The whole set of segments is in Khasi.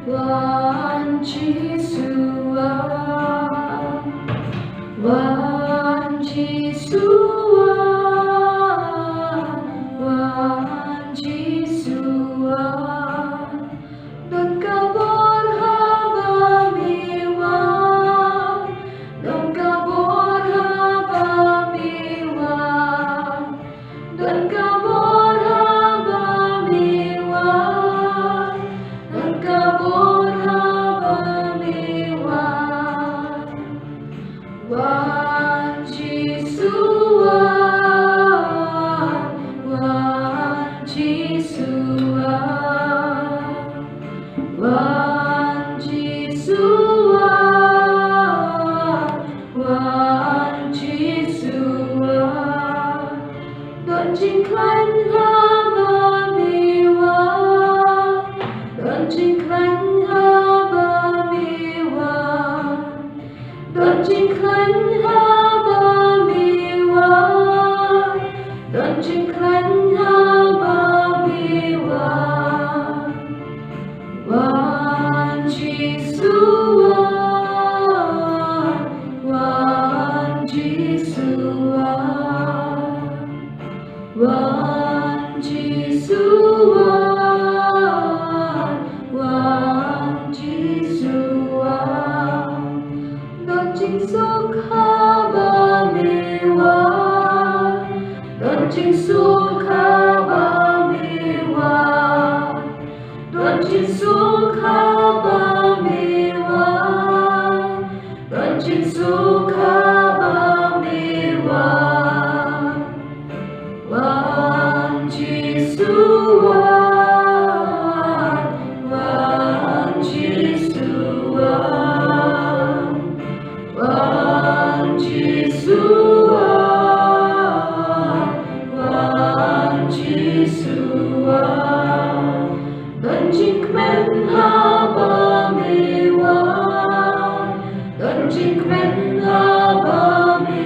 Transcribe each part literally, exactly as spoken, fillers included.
Wan Jisu wan, wan Jisu wan, wan Jisu wan. Don ka bor haba me wan, don ka bor haba me wan. Don ka bor haba me wan, don ka bor haba me wan. Wan Jisu wan, wan Jisu wan. Wan Jisu wan, wan Jisu wan. Don jingkhlaiñ haba me wan, don jingkhlaiñ haba me wan. Don jingkhlaiñ haba me wan, don jingkhlaiñ haba me wan. Wan Jisu wan, wan Jisu wan. Wan Jisu wan, wan Jisu wan. Don jingsuk haba me wan, don jingsuk haba me wan. Don jingsuk haba me wan, don jingsuk haba me wan. Wan Jisu wan, wan Jisu wan. Wan Jisu wan, wan Jisu wan. Don jingkmen haba me wan, don jingkmen haba me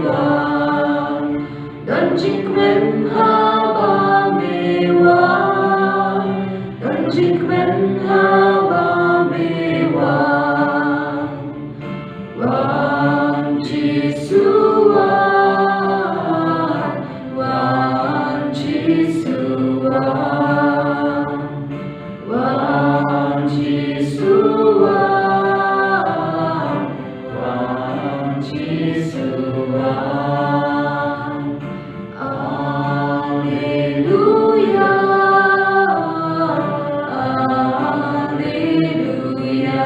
wan. Don jingkmen haba me wan, don jingkmen haba me wan. Wan Jisu wan, wan Jisu wan. Wan Jisu wan, wan Jisu wan. Alleluia, alleluia.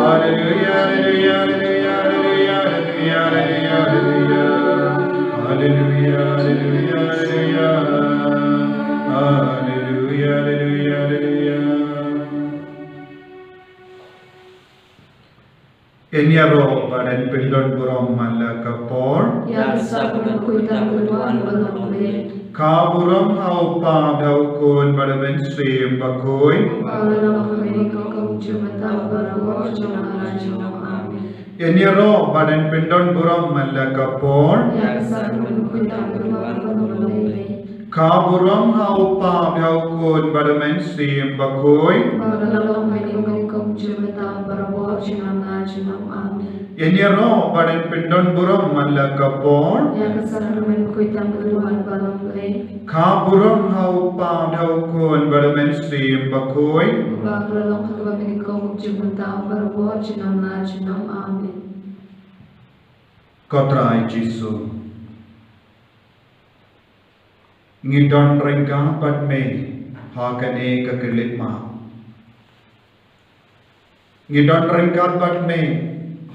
Alleluia, alleluia. Alleluia, alleluia. Alleluia, alleluia. Ngin ïaroh bad ngin pyndon burom man la ka por. Ïa ka kshaw kaba khuid tam ka duwan ba long lei. Ka burom ha u Kpa bad ha u Khun bad ha u Mynsiem Bakhuid. Ba la long ha ka por, ka kum jong mynta, baroh por jong la ka jong. Amen. Ngin ïaroh bad ngin pyndon burom man la ka por. Ïa ka kshaw kaba khuid tam ka duwan ba long lei. Ka burom ha u Kpa bad ha u Khun bad ha u Mynsiem Bakhuid. Ba la long mynnyngkong kum mynta barabor junom la junom. Amen. Ïa ngi ban pyndon burom man la ka por. Ïa ka sakramen khuid tam ka duwan balang Blei. Ka burom ha u Kpa bad ha u Khun bad ha u Mynsiem Bakhuid. Ba la long ha kaba mynnyngkong kum mynta barabor junom la junom. Amen. Ko Trai Jisu, ngi don ryngkat bad me ha kane ka khyllipmat. Ngi don ryngkat bad me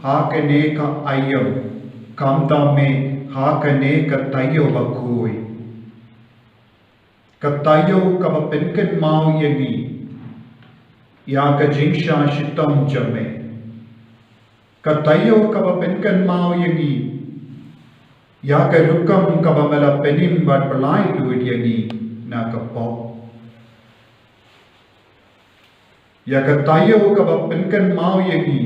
ha kane ka aïom, khamtam me ha kane ka taïew bakhuid. Ka taïew kaba pynkynmaw ïa ngi ïa ka jingshah shitom jong me. Ka taïew kaba pynkynmaw ïa ngi ïa ka rukom kaba me la pynim bad pyllait lut ïa ngi na ka pop. Ïa ka taïew kaba pynkynmaw ïa ngi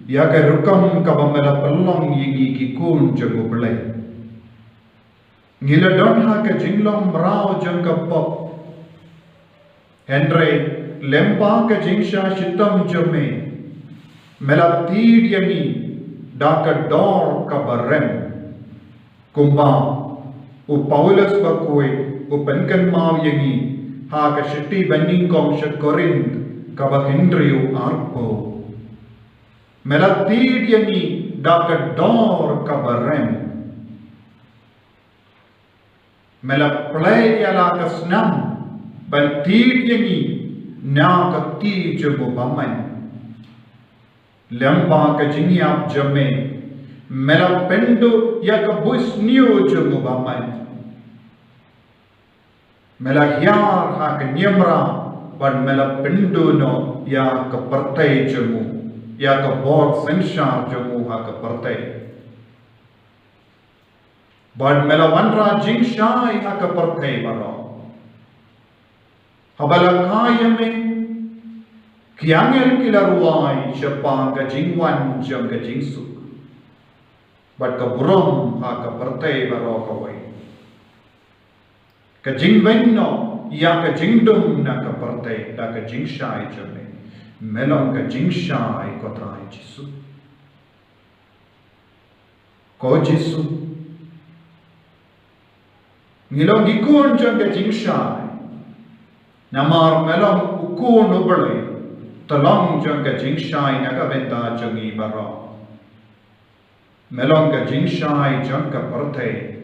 ïa ka rukom kaba me la pynlong ïa ngi ki khun jong U Blei. Ngi la don ha ka jinglong mraw jong ka pop. Hynrei lyngba ka jingshah shitom jong me, me la tied ïa ngi da ka dor kaba rem. Kumba u Paulus bakhuid u pynkynmaw ïa ngi ha ka shithi banyngkong sha Korinth kaba hynriew arphew. Me la tied ïa ngi da ka dor kaba rem. Me la plie ïa la ka snam ban tied ïa ngi na ka kti jong u bymman. Lyngba ka jingïap jong me, me la pynduh ïa ka buit sniew jong u bymman. Me la hiar ha ka niamra bad me la pynduh noh ïa ka pyrthei jong u, ïa ka bor synshar jong u ha ka pyrthei. Bad me la wanrah jingshai ha ka pyrthei baroh. Haba la kha ïa me, ki angel ki la rwai shaphang ka jingwan jong ka jingsuk bad ka burom ha ka pyrthei baroh kawei. Ka jingweng noh ïa ka jingdum na ka pyrthei da ka jingshai jong me. Me long ka jingshai, ko Trai Jisu. Ko Jisu, ngi long ki khun jong ka jingshai. Namar me long u Khun U Blei, te long jong ka jingshai na ka bynta jong ngi baroh. Me long ka jingshai jong ka pyrthei.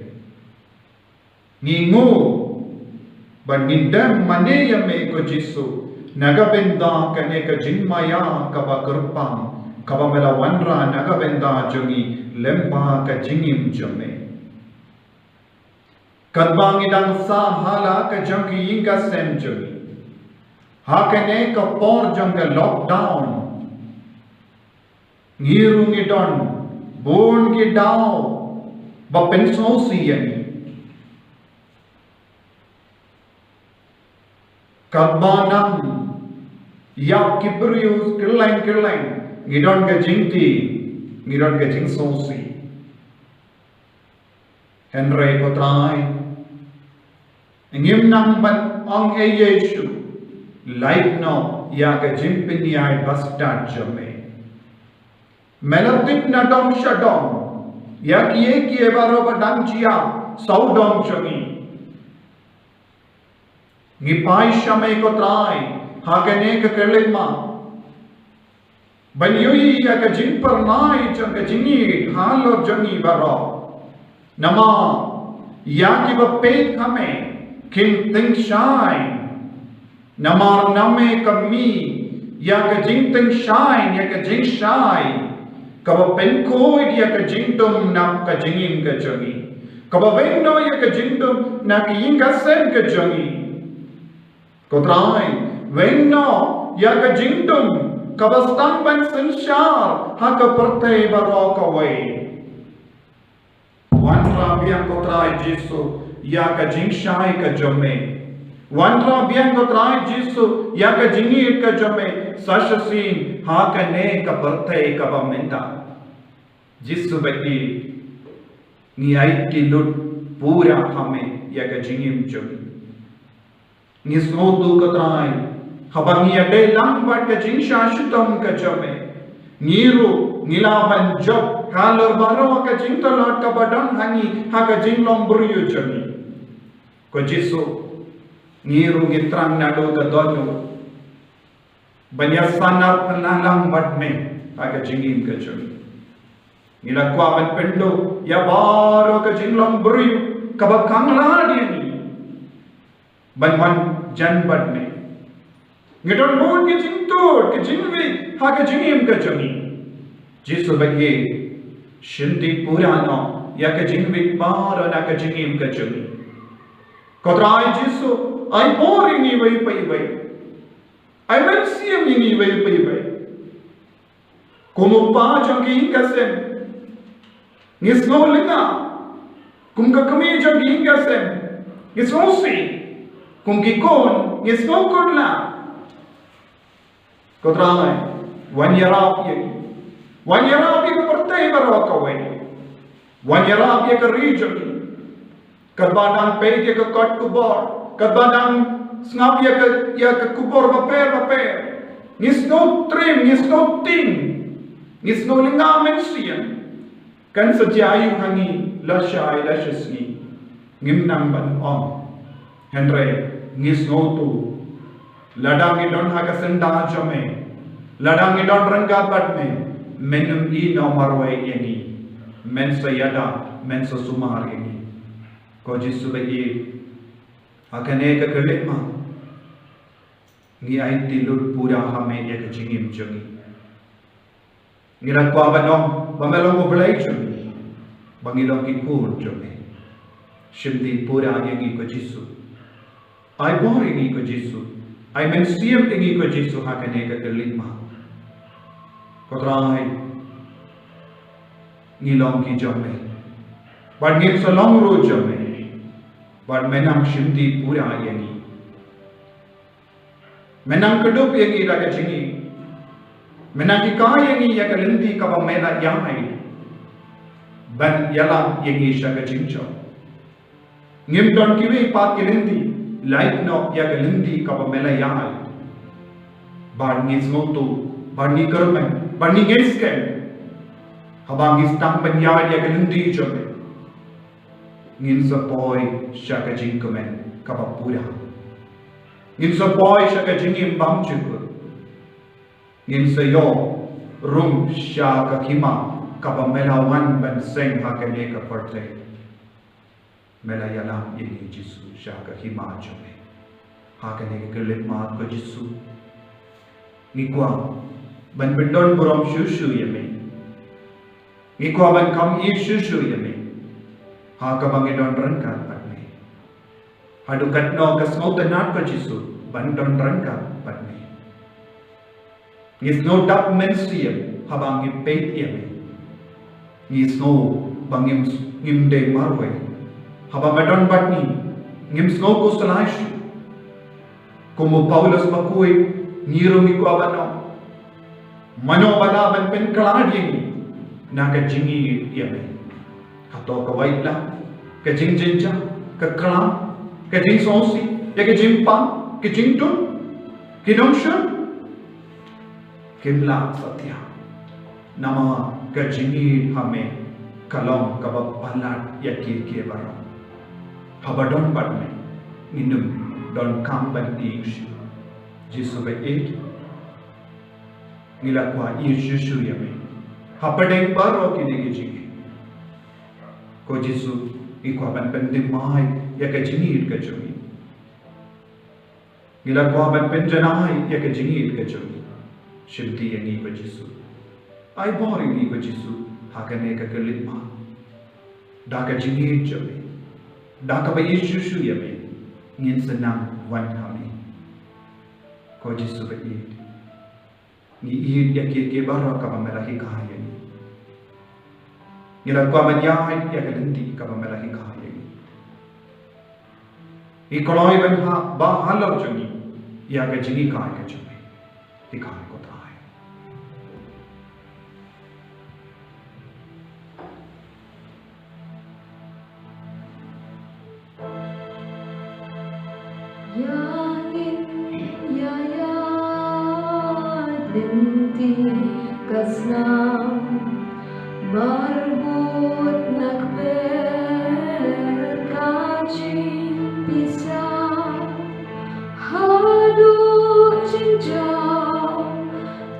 Ngi nguh bad ngin dem mane ïa me, ko Jisu, na ka bynta kane ka jingmaïa kaba kyrpang kaba me la wanrah na ka bynta jong ngi lyngba ka jingim jong me. Katba ngi dang sah ha la ka jong ki ïing ka sem jong ngi ha kane ka por jong ka lockdown, ngi ruh ngi don bun ki daw ba pynsngewsih ïa ngi. Katba nang ïa ki briew kylleng kylleng, ngi don ka jingtieng, ngi don ka jingsngewsih. Hynrei ko Trai, ngim nang ban ong ei ei shuh lait noh ïa ka jingpynïaid bastad jong me. Me la tip na dong sha dong ïa kiei kiei baroh ba dang jia sawdong jong ngi. Ngi phai sha me ko Trai ha kane ka khyllipmat ban ïohi ïa ka jingpyrnai jong ka jingïeit halor jong ngi baroh. Namar ïa kiba peit ha me kin tyngshaiñ. Namar na me ka mih ïa ka jingtyngshaiñ, ïa ka jingshai kaba pynkhuid ïa ka jingdum na ka jingim ka jong ngi, kaba weng noh ïa ka jingdum na ka ïing ka sem ka jong ngi. Ko Trai, weng noh ïa ka jingdum kaba sdang ban synshar ha ka pyrthei baroh kawei. Wanrah biang ko Trai Jisu ïa ka jingshai ka jong me. Wanrah biang ko Trai Jisu ïa ka jingïeit ka jong me sa shisien ha kane ka pyrthei kaba mynta. Jisu ba ïeit, ngi aiti lut pura ha me ïa ka jingim jong ngi. Ngi sngewthuh ko Trai, haba ngi ïadei lang bad ka jingshah shitom ka jong me, ngi ruh ngi lah ban jop halor baroh ka jingtlot kaba don ha ngi ha ka jinglong briew jong ngi. Ko Jisu, ngi ruh ngi thrang naduh ka dohnud ban ïasanar pynlang lang bad me ha ka jingim ka jong ngi. Ngi la kwah ban pynduh ïa baroh ka jinglong briew kaba khang lad ïa ngi ban wan jan bad me. Ngi don bun ka jingtud ka jingwit ha ka jingim ka jong ngi. Jisu baieit, shim dih pura noh ïa ka jingwit baroh na ka jingim ka jong ngi. Ko Trai Jisu, ai bor ïa ngi iwei pa iwei. Ai mynsiem ïa ngi iwei pa iwei. Kum u kpa jong ki ïing ka sem, ngi sngew lyngngoh. Kum ka kmie jong ki ïing ka sem, ngi sngewsih. Kum ki khun, ngi sngew khuslai. Ko Trai, wan ïarap ïa ngi. Wan ïarap ïa ka pyrthei baroh kawei. Wan ïarap ïa ka ri jong ngi. Katba dang peit ïa ka kot khubor, katba dang sngap ïa ka, ïa ka khubor bapher bapher, ngi sngew triem, ngi sngew tieng, ngi sngew lyngngoh mynsiem. Kan sa jia aïu ha ngi lashai lashisngi? Ngim nang ban ong. Hynrei ngi sngewthuh, lada ngi don ha ka syndah jong me, lada ngi don ryngkat bad me, men ym ïehnoh marwei ïa ngi. Men sa ïada, men sa sumar ïa ngi. Ko Jisu baieit, ha kane ka khyllipmat, ngi aiti lut pura ha me ïa ka jingim jong ngi. Ngi la kwah ban ong ba me long U Blei jong ngi, ba ngi long ki khun jong me. Shim dih pura ïa ngi ko Jisu. Ai bor ïa ngi ko Jisu. Ai mynsiem ïa ngi ko Jisu ha kane ka khyllipmat. Ko Trai, ngi long ki jong me. Bad ngin sa long ruh jong me. Bad me nang shim dih pura ïa ngi. Me nang kdup ïa ngi da ka jingïeit. Me nang hikai ïa ngi ïa ka lynti kaba me la ïaid ban ïalam ïa ngi sha ka jingjop. Ngim don kiwei pat ki lynti, lait noh ïa ka lynti kaba me la ïaid. Bad ngi sngewthuh, bad ngi kyrmen, bad ngi ngeit skhem, haba ngi sdang ban ïaid ïa ka lynti jong me, ngin sa poi sha ka jingkmen kaba pura. Ngin sa poi sha ka jingim bym jukut. Ngin sa ïoh rung sha ka hima kaba me la wan ban seng ha kane ka pyrthei. Me la ïalam ïa ngi Jisu sha ka hima jong me. Ha kane ka khyllipmat ko Jisu, ngi kwah ban pyndon burom shuh shuh ïa me. Ngi kwah ban kham ïeit shuh shuh ïa me ha kaba ngi don ryngkat bad me. Haduh katno ka sngewtynnat ko Jisu ban don ryngkat bad me. Ngi sngew dap mynsiem haba ngi peit ïa me. Ngi sngew ba ngim, ngim dei marwei. Haba me don bad ngi, ngim sngew khuslai shuh. Kum u Paulus bakhuid, ngi ruh ngi kwah ban ong, mano ba lah ban pynkhlad ïa ngi na ka jingïeit ïa me? Hato ka waitlam, ka jingjynjar, ka klam, ka jingsngewsih, ïa ka jingpang, ka jingduk, ki nongshun? Kim lah satia. Namar ka jingïeit ha me ka long kaba palat ïa kiei kiei baroh. Haba don bad me, ngin ym donkam ban ïeit shuh. Jisu baieit, ngi la kwah ïeit shuh shuh ïa me hapdeng baroh kine ki jingïeit. Ko Jisu, ngi kwah ban pynthymmai ïa ka jingïeit ka jong ngi. Ngi la kwah ban pynjanai ïa ka jingïeit ka jong ngi. Shim dih ïa ngi ko Jisu. Ai bor ïa ngi ko Jisu ha kane ka khyllipmat. Da ka jingïeit jong me, da kaba ïeit shuh shuh ïa me, ngin sa nang wan ha me. Ko Jisu baieit, ngi ïeit ïa kiei kiei baroh kaba me la hikai ïa ngi. Ngi la kwah ban ïaid ïa ka lynti kaba me la hikai ïa ngi. Ngi kloi ban ha, ba halor jong ngi ïa ka jinghikai ka jong me. Hikai ko Trai. Ïa ngin ïa ïaid lynti ka snam, marwei na kper ka jingpisa. Haduh jingjaw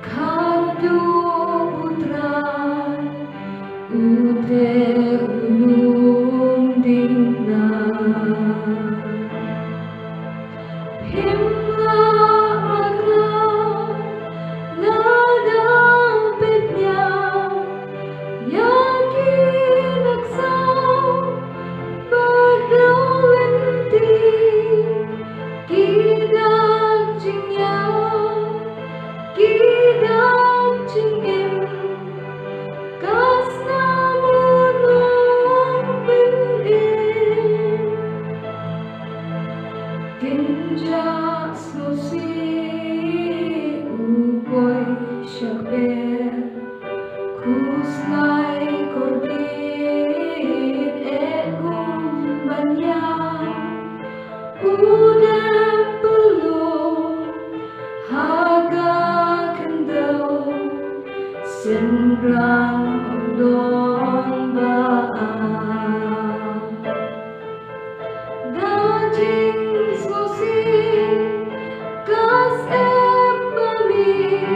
khadduh U Trai, U te u lum diengphna. Phim lah bakla lada peit ïa ki nuksa ba kdew lynti, ki dak jingïap, ki dak jingim, ka snam u nongpynim. Kynjah sngewsih u poi sha kper, khuslai kordit eh kum ban ïap. U dep pynlut ha ka khyndew, shynrang u don ba ar. Da jingsngewsih ka sep ba mih,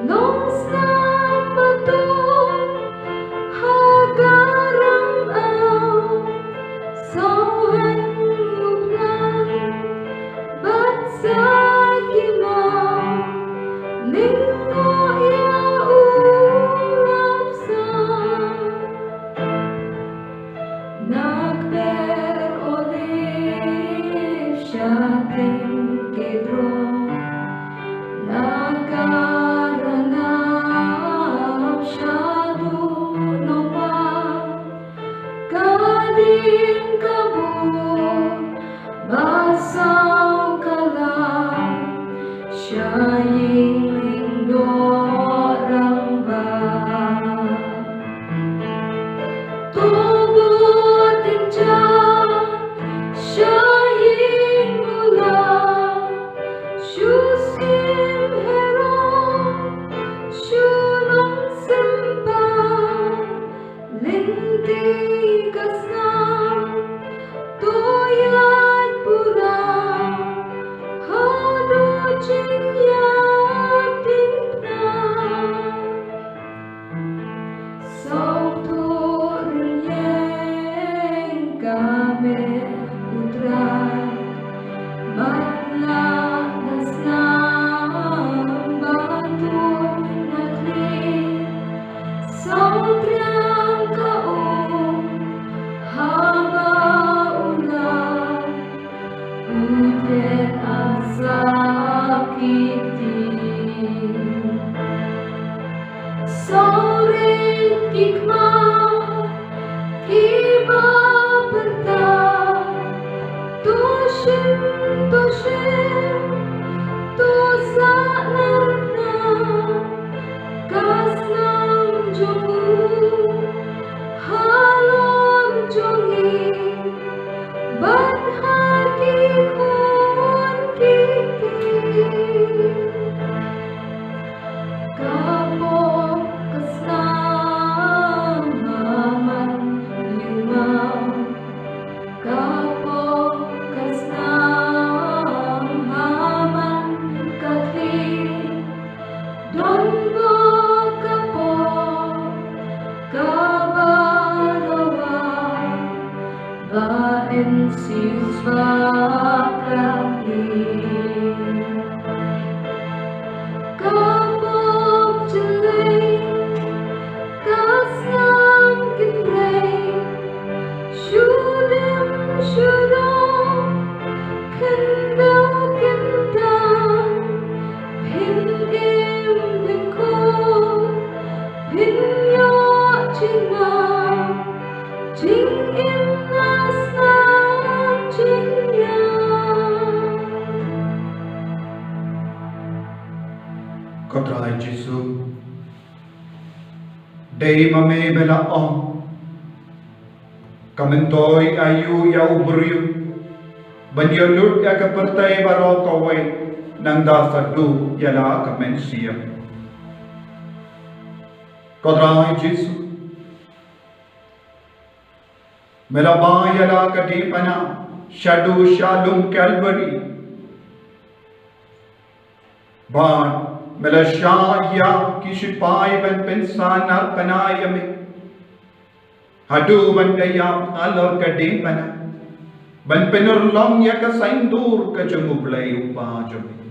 long snam ba tuh ha ka rang aw. Sawhun u phlang bad sa ki maw, lyngkhuh ïa u lapsang. Na kper Oliv shateiñ Kedron, na ka ranab shaduh Nongpang, ka dien ka bor ba saw ka la sha ïing lyngdoh rangbah. To bud dien ja sha ïing u la, shu shim Herod, shu long symbai. Lynti ka snam to ïaid pura, haduh jingïap diengphna. Sawthuh rynïeng ka meh U Trai, bad na ka snam ba tuid na khlieh. Sawtriang ka um haba u la, u thied ha sap ki kti. Sawrit ki khmat kiba pyrta, to shim, to shim, to sahnarphna ka snam jong u halor jong ngi bad ha ki khun ki kti. Ka pop ka snam ha man lieh maw, ka pop ka snam ha man ka khlieh. Don bok ka pop kaba dawa ba yn siew sbak ka khlieh. Ka pop jyllei, ka snam kynrei, shu dem shu dom, khyndew kynta, phin im phin khuid, phin ïoh jingmap, jingim na snam jingïap. Ko Trai Jisu, dei ma me ba la ong, ka myntoi aïu ïa u briew Ban ïa lut ïa ka pyrthei baroh kawei, nangta sa duh ïa la ka mynsiem. Ko Trai Jisu, me la ba ïa la ka diengphna shaduh sha lum Kalbari. Bad me la shah ïa ki shipai ban pynsan arpana ïa me. Haduh ban da ïap halor ka diengphna, ban pynurlong ïa ka saiñdur ka jong U Blei U Kpa jong ngi.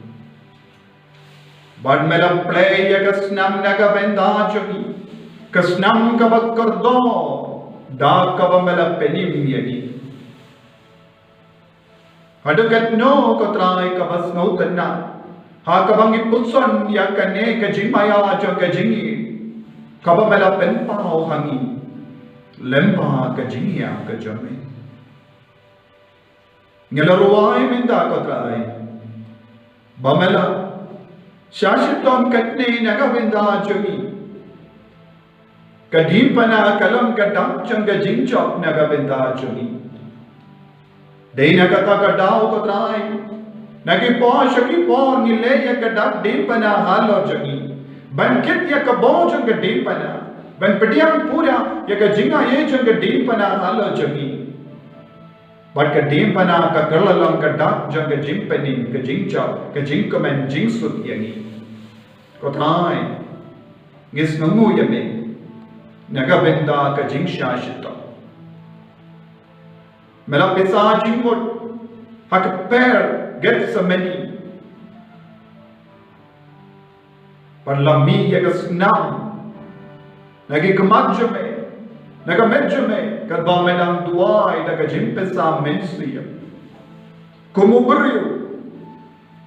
Bad me la plie ïa ka snam na ka bynta jong ngi, ka snam kaba kordor, da kaba me la pynim ïa ngi. Haduh katno, ko Trai, kaba sngewtynnat ha kaba ngi pyrshang ïa kane ka jingmaïa jong ka jingim kaba me la pynpaw ha ngi lyngba ka jingïap ka jong me. Ngi la ruwai mynta, ko Trai, ba me la shah shitom katne na ka bynta jong ngi. Ka diengphna ka long ka dak jong ka jingjop na ka bynta jong ngi. Dei na kata ka daw, ko Trai, na ki por sha ki por ngi leh ïa ka dak diengphna halor jong ngi, ban kit ïa ka bor jong ka diengphna, ban pdiang pura ïa ka jingaiei jong ka diengphna halor jong ngi. Bad ka diengphna ka kylla long ka dak jong ka jingpynim, ka jingjop, ka jingkmen jingsuk ïa ngi. Ko Trai, ngi sngewnguh ïa me na ka bynta ka jingshah shitom. Me la pynsan jingmut ha ka kper Gethsemane. Bad la mih ïa ka snam na ki khmat jong me, na ka met jong me, katba me dang duwai da ka jingpynsan mynsiem. Kum u briew,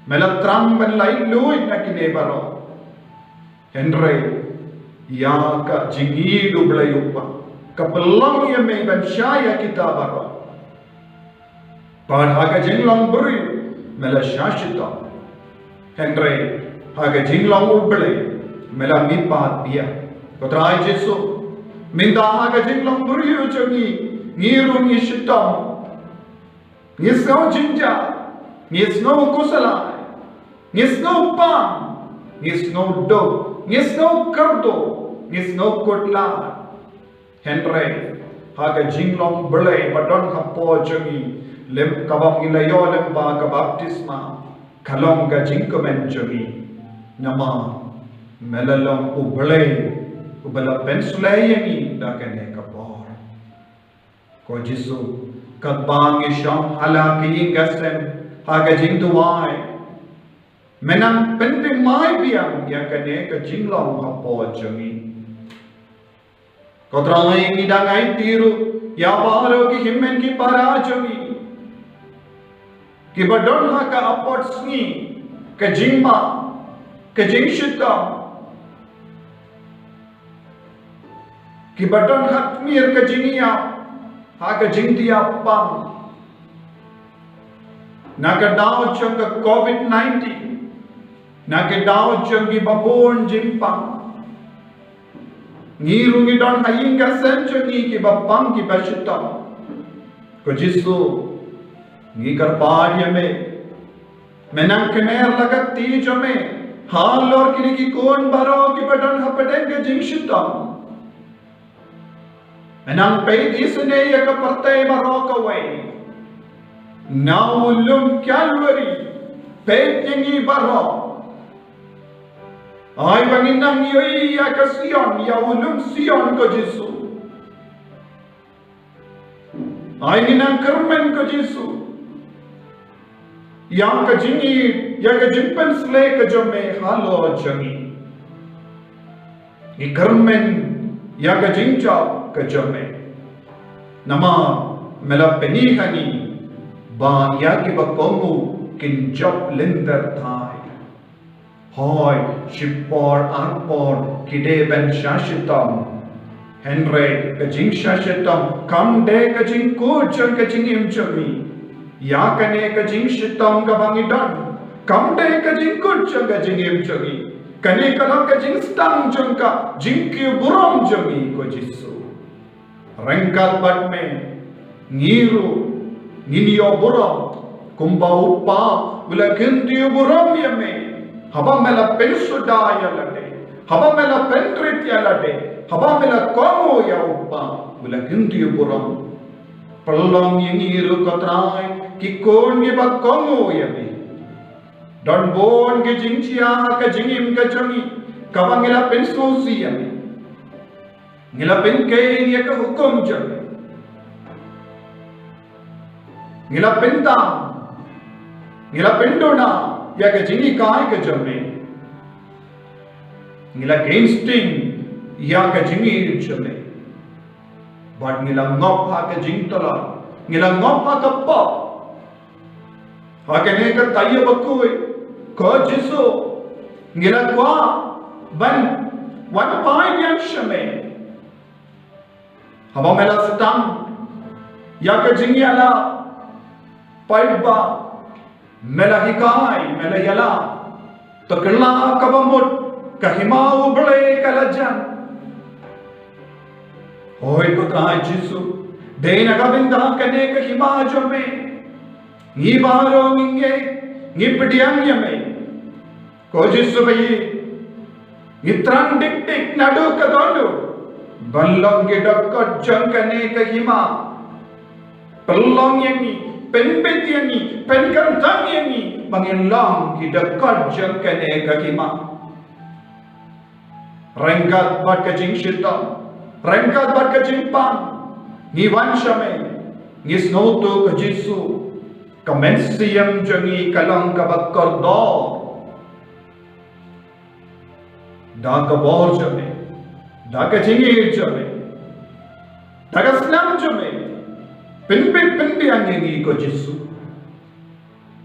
me la thrang ban laitluid na kine baroh. Hynrei ïa ka jingïeit U Blei U Kpa ka pynlong ïa me ban shah ïa kita baroh. Bad ha ka jinglong briew me la shah shitom, hynrei ha ka jinglong U Blei me la mihpat biang. Ko Trai Jisu, mynta ha ka jinglong briew jong ngi, ngi ruh ngi shitom. Ngi sngew jynjar, ngi sngew khuslai, ngi sngew pang, ngi sngew duk, ngi sngew kyrduh, ngi sngew khutlai. Hynrei ha ka jinglong Blei ba don hapoh jong ngi, lem kaba ngi la ïoh lyngba ka baptisma, ka long ka jingkmen jong ngi. Namar me la long U Blei uba la pynsleh ïa ngi da kane ka bor. Ko Jisu, katba ngi shong ha la ka ïing ka sem ha ka jingduwai, me nang pynthymmai biang ïa kane ka jinglong hapoh jong ngi. Ko Trai, ngi dang aiti ruh ïa baroh ki hynmen ki para jong ngi kiba don ha ka apot sngi, ka jingma, ka jingshitom, kiba don ha tmier ka jingïap, ha ka jingthiah pang, na ka daw jong ka covid nineteen, na ka daw jong kiba bun jingpang. Ngi ruh ngi don ha ïing ka sem jong ngi kiba pang kiba shitom. Ko Jisu, ngi kyrpad ïa me, me nang kner la ka kti jong me halor kine ki khun baroh kiba don hapdeng ka jingshitom. Me nang peit isynei ïa ka pyrthei baroh kawei. Na u lum Kalbari, peit ïa ngi baroh. Ai ba ngin nang ïohi ïa ka Sion, ïa u lum Sion, ko Jisu. Ai ngin nang kyrmen, ko Jisu, ïa ka jingïeit, ïa ka jingpynsleh ka jong me halor jong ngi. Ngi kyrmen ïa ka jingjop ka jong me. Namar me la pyni ha ngi ba ïa kiba kohnguh kin jop lynter thai. Hooid, shipor arpor ki dei ban shah shitom. Hynrei ka jingshah shitom kam dei ka jingkut jong ka jingim jong ngi. Ïa kane ka jingshitom kaba ngi don kam dei ka jingkut jong ka jingim jong ngi. Kane ka long ka jingsdang jong ka jingkiew burom jong ngi, ko Jisu. Ryngkat bad me, ngi ruh ngin ïoh burom, Kumba u kpa u la kyntiew burom ïa me, haba me la pynsuda ïa lade, haba me la pynrit ïa lade, haba me la kohnguh ïa u kpa, u la kyntiew burom. Pynlong ïa ngi ruh ko Trai ki khun kiba kohnguh ïa me. Don bun ki jingjia ha ka jingim ka jong ngi, kaba ngi la pynsngewsih ïa me. Ngi la pynkheiñ ïa ka hukum jong me. Ngi la pyntam, ngi la pynduna ïa ka jinghikai ka jong me. Ngi la kheiñ sting ïa ka jingïeit jong me. Bad ngi la ngop ha ka jingtlot, ngi la ngop ha ka pop. Ha kane ka taïew bakhuid, ko Jisu, ngi la kwah ban wan phai biang sha me. Haba me la sdang ïa ka jingïalap, paidbah, me la hikai, me la ïalap. Te kylla kaba mut, ka hima U Blei ka la jan. Hooid ko Trai Jisu, dei na ka bynta kane ka hima jong me, ngi baroh ngi ngeit, ngi pdiang ïa me. Ko Jisu ba ïeit, ngi thrang dik dik naduh ka dohnud ban long ki dkhot jong kane ka hima. Pynlong ïa ngi, pynbit ïa ngi, pynkyntang ïa ngi ba ngin long ki dkhot jong kane ka hima. Ryngkat bad ka jingshitom, ryngkat bad ka jingpang, ngi wan sha me, ngi sngewthuh ko Jisu, ka mynsiem jong ngi ka long kaba kordor. Da ka bor jong me, da ka jingïeit jong me, da ka snam jong me, pynbit pynbiang ïa ngi ko Jisu.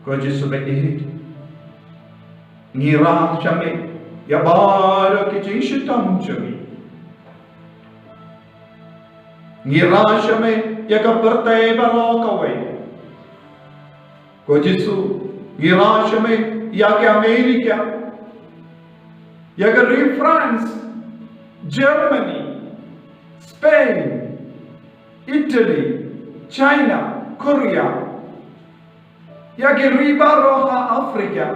Ko Jisu ba ïeit, ngi rah sha me ïa baroh ki jingshitom jong ngi. Ngi rah sha me ïa ka pyrthei baroh kawei. Ko Jisu, ngi rah sha me ïa ka America, ïa ka ri France, Germany, Spain, Italy, China, Korea, ïa ki ri baroh ha Africa,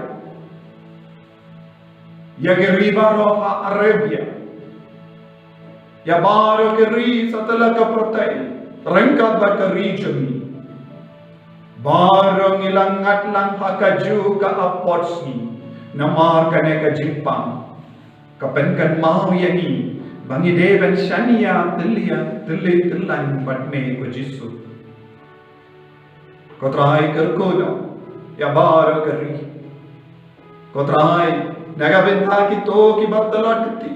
ïa ki ri baroh ha Arabia, ïa baroh ki ri satlak ka pyrthei, ryngkat bad ka ri jong ngi. Baroh ngi la ngat lang ha kajuh ka apot sngi namar kane ka jingpang. Ka pynkynmaw ïa ngi ba ngi dei ban shaniah tylli tylli tyllan bad me ko Jisu. Ko Trai, kyrkhu noh ïa baroh ka ri. Ko Trai, na ka bynta kito kiba tlot kti,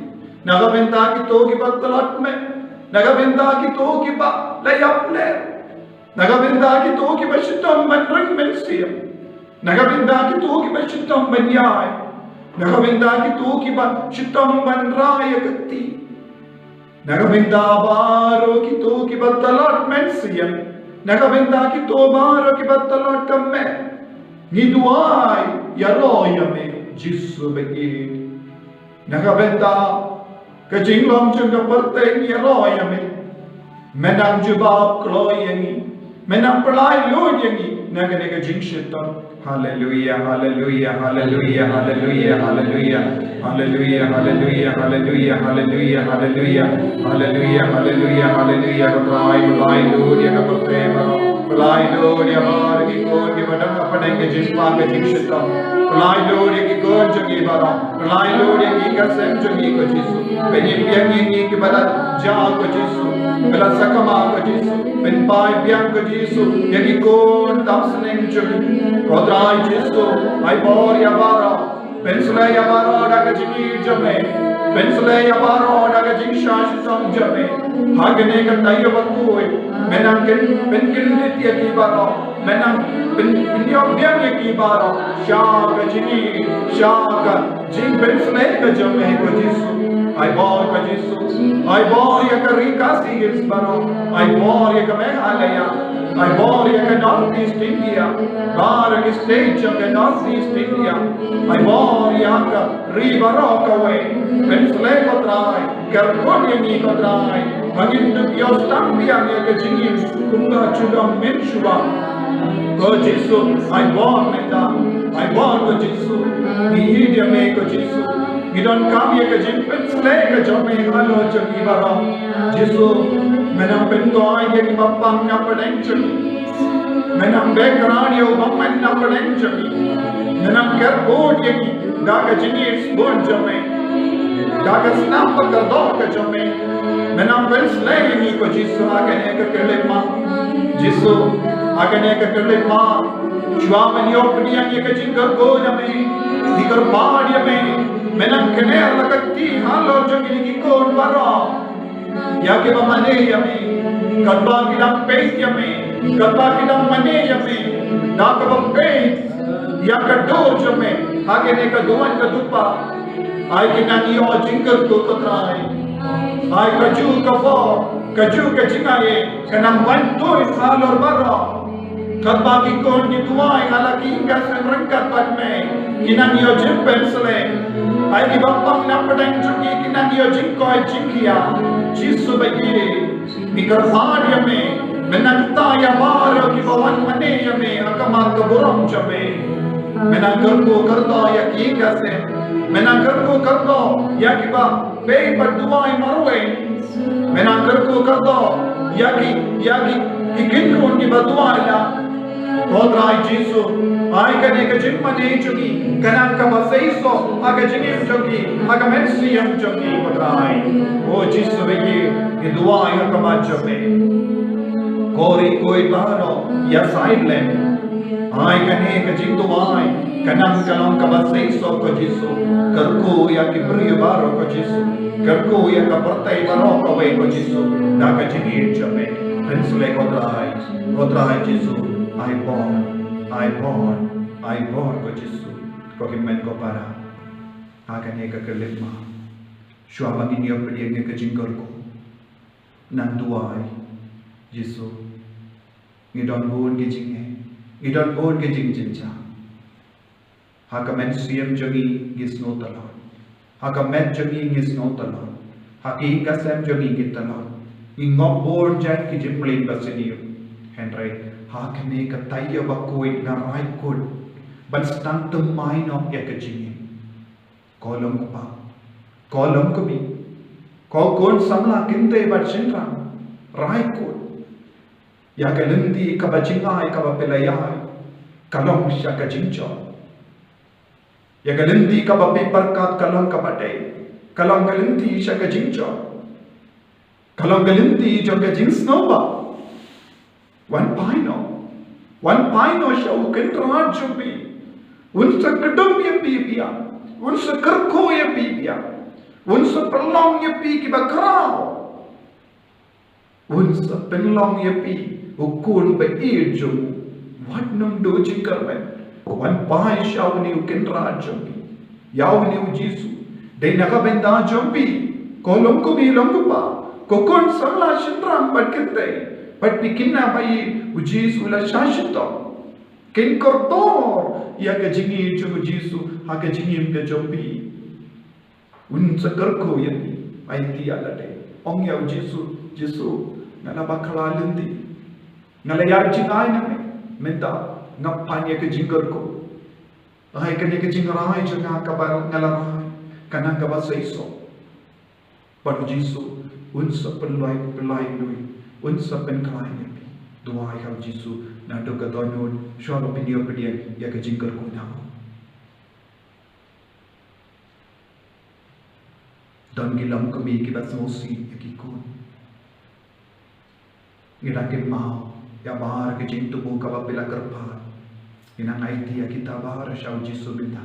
na ka bynta kito kiba tlot met, na ka bynta kito kiba la ïap ler, na ka bynta kito kiba shitom ban ring mynsiem, na ka bynta kito kiba shitom ban ïaid, na ka bynta kito kiba shitom ban rai ïa ka kti. Na ka bynta baroh kito kiba tlot mynsiem, na ka bynta kito baroh kiba tlot ka met, ngi duwai, ïaroh ïa me Jisu ba ïeit. Na ka bynta ka jinglong jong ka pyrthei ngi ïaroh ïa me. Me nang jubab kloi ïa ngi, me nang pynlait lut ïa ngi na kane ka jingshitom. Haleluia, haleluia, haleluia, haleluia, haleluia. Haleluia, haleluia, haleluia, haleluia, haleluia. Haleluia, haleluia, haleluia. Ko Trai, pynlait lut ïa ka pyrthei baroh. Pynlait lut ïa baroh ki khun kiba don hapdeng ka jingpang ka jingshitom. Pynlait lut ïa ki khun jong ngi baroh. Pynlait lut ïa ki, ka sem jong ngi ko Jisu. Pynïap ïa ngi, ngi kiba la jah ko Jisu, kiba la sakma ko Jisu. Pynpaw biang ko Jisu ïa ki khun tam snem jong ngi. Ko Trai Jisu, ai bor ïa baroh. Pynsleh ïa baroh da ka jingïeit jong me. Pynsleh ïa baroh da ka jingshah shitom jong me. Ha kane ka taïew bakhuid, me nang pyn, pynkynrit ïa ki baroh. Me nang pyn, pynïoh biang ïa ki baroh sha ka jingïeit, sha ka jingpynsleh ka jong me ko Jisu. Ai bor ko Jisu. Ai bor ïa ka ri Khasi Hills baroh. Ai bor ïa ka Meghalaya. Ai bor ïa ka North East India. Baroh ki state jong ka North East India. Ai bor ïa ka ri baroh kawei. Pynsleh ko Trai. Kyrkhu ïa ngi ko Trai. Ba ngin dup ïoh sdang biang ïa ka jingim kumba junom mynshuwa. Ko Jisu, ai bor mynta, ai bor ko Jisu. Ngi ïeit ïa me ko Jisu. Ngi donkam ïa ka jingpynsleh ka jong me halor jong ngi baroh. Jisu, me nang pynkoit ïa kiba pang na pdeng jong ngi. Me nang beh kyrhai ïa u bymman na pdeng jong ngi. Me nang kyrkhu ïa ngi da ka jingïeit sbun jong me, da ka snam ba kordor ka jong me. Me nang pynsleh ïa ngi ko Jisu ha kane ka khyllipmat. Jisu, ha kane ka khyllipmat, shuwa ban ïoh pdiang ïa ka jingkyrkhu ïa me, ngi kyrpad ïa me, me nang kner la ka kti halor jong ngi ki khun baroh. Ïa kiba mane ïa me, katba ki dang peit ïa me, katba ki dang mane ïa me, da kaba peit ïa ka dur jong me ha kane ka duwan ka dupa. Ai ki nang ïoh jingkyrkhu ko Trai. Ai kajuh ka bor, kajuh ka jingaiei ka nang ban tuid halor baroh. Katba ki khun ki duwai ha la ki ïing ka sem ryngkat bad me, ki nang ïoh jingpynsleh. Ai kiba pang na pdeng jong ngi ki nang ïoh jingkoit jingkhiah. Jisu ba ïeit, ngi kyrpad ïa me, me nang ktah ïa baroh kiba wan mane ïa me ha khmat ka burom jong me. Me nang kyrkhu kyrdoh ïa ki ïing ka sem. Me nang kyrkhu kyrdoh ïa kiba peit bad duwai marwei. Me nang kyrkhu kyrdoh ïa ki, ïa ki, ki kynrun kiba duwai la. Ko Trai Jisu, ai kane ka jingmane jong ngi ka nang kaba seisoh ha ka jingim jong ngi, ha ka mynsiem jong ngi ko Trai. O Jisu ba ïeit, ngi duwai ha khmat jong me. Ko Riewkhuid baroh, ïa sait lem. Ai kane ka jingduwai ka nang ka long kaba seisoh ko Jisu. Kyrkhu ïa ki briew baroh ko Jisu. Kyrkhu ïa ka pyrthei baroh kawei ko Jisu, da ka jingïeit jong me. Pynsleh ko Trai, ko Trai Jisu, ai bor, ai bor, ai bor ko Jisu. Ko hynmen ko para, ha kane ka khyllipmat, shuwa ba ngin ïoh pdiang ïa ka jingkyrkhu, nang duwai. Jisu, ngi don bun ki jingeh, ngi don bun ki jingjynjar. Ha ka mynsiem jong ngi ngi sngew tlot. Ha ka met jong ngi ngi sngew tlot. Ha ki ïing ka sem jong ngi ngi tlot. Ngi ngop bun jait ki jingmlien basniew. Hynrei ha kane ka taïew ba khuid nga rai kut ban sdang thymmai noh ïa ka jingim. Ko long kpa, ko long kmie, ko khun samla kynthei bad shynrang, rai kut. Ïa ka lynti kaba jngai kaba phi la ïai ka long sha ka jingjop. Ïa ka lynti kaba phi pyrkhat ka long kaba dei, ka long ka lynti sha ka jingjop. Ka long ka lynti jong ka jingsngewbha. Wan phai noh, wan phai noh sha u Kynrad jong phi. Un sa kdup ïa phi biang, un sa kyrkhu ïa phi biang, un sa pynlong ïa phi kiba khraw. Un sa pynlong ïa phi u khun ba ïeit jong u. Wat nym duh jingkyrmen. Wan phai sha une u Kynrad jong phi. Ïa une u Jisu. Dei na ka bynta jong phi, ko long kmie long kpa, ko khun samla shynrang bad kynthei, bad phi kynna ba ïeit, u Jisu la shah shitom. Kin kordor ïa ka jingïeit jong u Jisu ha ka jingim ka jong phi. Un sa kyrkhu ïa phi. Aiti ïa lade. Ong ïa u Jisu, Jisu, nga la bakla lynti. Nga la ïaid jngai na me. Mynta nga pan ïa ka jingkyrkhu. Ai kane ka jingrai jong nga kaba nga la rai ka nang kaba seisoh. Bad u Jisu un sa pynlait pynlait lui, un sa pynkhlaiñ ïa phi. Duwai ha u Jisu naduh ka dohnud shuwa ba phin ïoh pdiang ïa ka jingkyrkhu na u. Don ki longkmie kiba sngewsih ïa ki khun. Ngi dang kynmaw ïa baroh ki jingthmu kaba phi la kyrpad. Ngi nang aiti ïa kita baroh sha u Jisu mynta.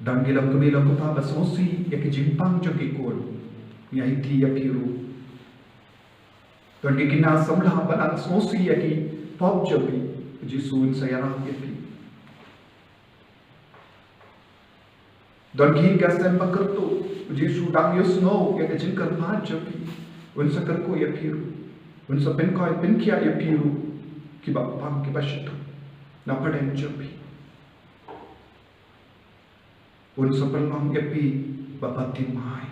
Don ki longkmie longkpa ba sngewsih ïa ki jingpang jong ki khun. Ngi aiti ïa phi ruh. Don ki khynnah samla ba dang sngewsih ïa ki pop jong phi. U Jisu un sa ïarap ïa phi. Don ki ïing ka sem ba kyrthuh, u Jisu dang ïohsngew ïa ka jingkyrpad jong phi. Un sa kyrkhu ïa phi ruh. Un sa pynkoit pynkhiah ïa phi ruh kiba pang kiba shitom na pdeng jong phi. Un sa pynlong ïa phi ba baptismai.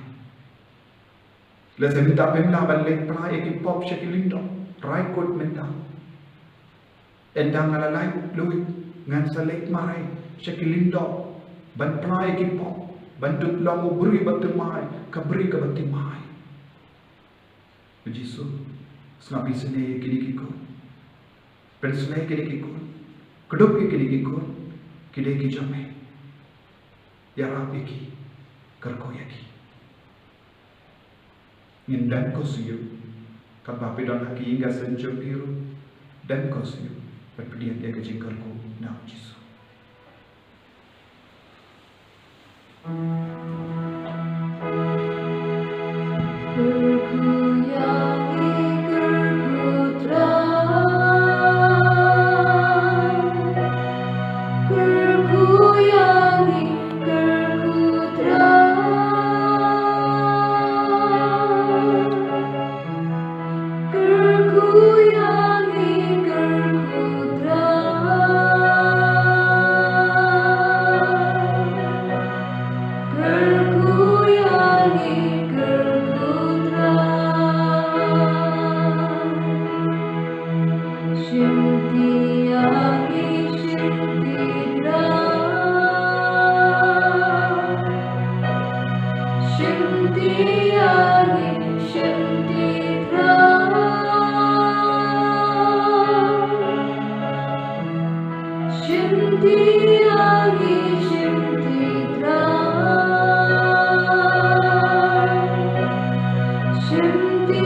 Lehse mynta phim lah ban leit phla ïa ki pop sha ki lyngdoh, rai kut mynta. Ynda nga la lait luid, ngan sa leit marei sha ki lyngdoh, ban pynlait ïa ki pop, ban dep long u briew ba thymmai, ka briew kaba thymmai. U Jisu, sngap isynei ïa kine ki khun. Pynsnei ïa kine ki khun. Kdup ïa kine ki khun. Ki dei ki jong me. Ïarap ïa ki. Kyrkhu ïa ki. Ngin dem ko siew. Katba phi don ha ka ïing ka sem jong phi ruh, dem ko siew. Bad pdiang ïa ka jingkyrkhu na u Jisu. Kyrkhu ïa ngi, kyrkhu Trai. Kyrkhu ïa ngi, kyrkhu Trai. Kyrkhu ïa ngi, kyrkhu Trai. Kyrkhu ïa ngi, kyrkhu Trai. Shim ti ïa ngi, shim ti Trai. Shim ti ïa ngi, shim ti Trai. Shim ti ïa ngi, shim ti Trai. Shim ti